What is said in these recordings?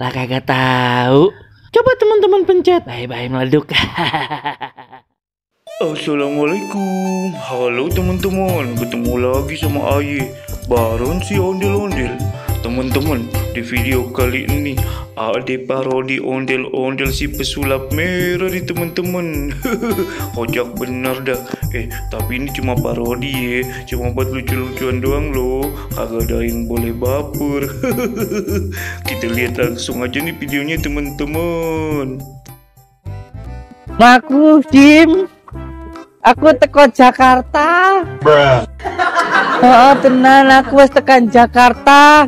Lah kagak tahu. Coba teman-teman pencet. Bye-bye meleduk. Assalamualaikum. Halo teman-teman, ketemu lagi sama Aye, Baron si ondel-ondel. Teman-teman, di video kali ini ada parodi ondel-ondel si pesulap merah nih teman-teman. Kocak bener dah. Tapi ini cuma parodi ya, cuma buat lucu-lucuan doang loh. Kagak ada yang boleh baper. Kita lihat langsung aja nih videonya teman-teman. Aku Dim, aku teko Jakarta. Oh tenan, aku wis tekan Jakarta.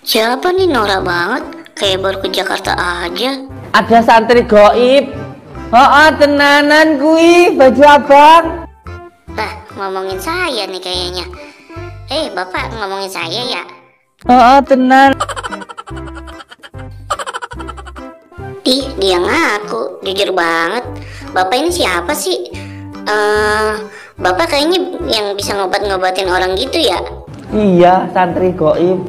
Siapa nih norak banget, kayak baru ke Jakarta aja. Ada santri goib. Oh tenanan kui, baju abang. Lah, ngomongin saya nih kayaknya. Bapak ngomongin saya ya? Oh tenan. Ih, dia ngaku, jujur banget. Bapak ini siapa sih? Bapak kayaknya yang bisa ngobatin orang gitu ya? Iya, santri goib.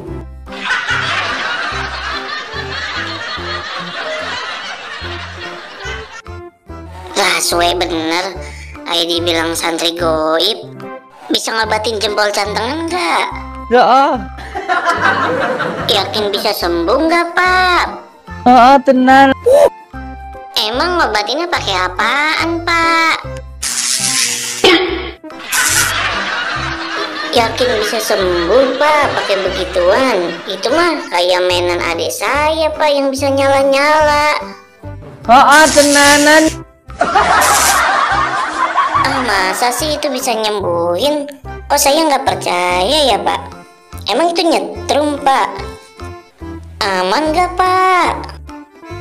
Lah, suwe bener. Ayo dibilang santri goib. Bisa ngobatin jempol cantengan nggak? Ya. Yakin bisa sembuh nggak, Pak? Oh tenan. Emang ngobatinnya pakai apaan, Pak? Yakin bisa sembuh, Pak, pakai begituan? Itu mah kayak mainan adik saya, Pak, yang bisa nyala-nyala. Oh tenanan. Masa sih itu bisa nyembuhin? Kok saya nggak percaya ya, Pak? Emang itu nyetrum, Pak? Aman nggak, Pak?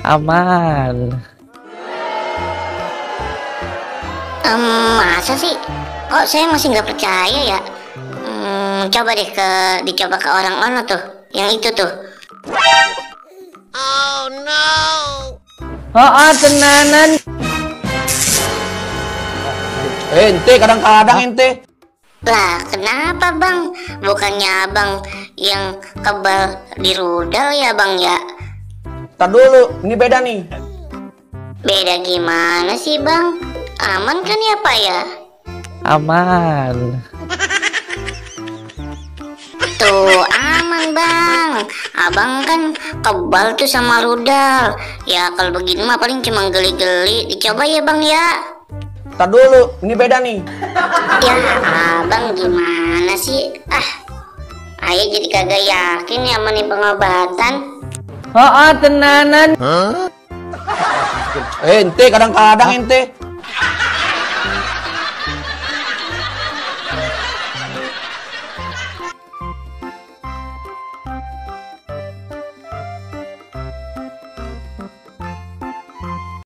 Aman. Masa sih? Kok saya masih nggak percaya ya? Coba deh dicoba ke orang mana tuh? Yang itu tuh. Oh no. Oh tenanan. Ente kadang-kadang ente. Lah kenapa bang? Bukannya abang yang kebal di rudal ya bang ya? Tar dulu, ini beda nih. Beda gimana sih bang? Aman kan ya Pak ya? Aman. Tuh aman bang. Abang kan kebal tuh sama rudal. Ya kalau begini mah paling cuma geli-geli. Dicoba ya bang ya? Tar dulu, ini beda nih. Ya abang gimana sih? Ayo jadi kagak yakin ya sama nih pengobatan. Oh tenanan. Ente kadang-kadang ente.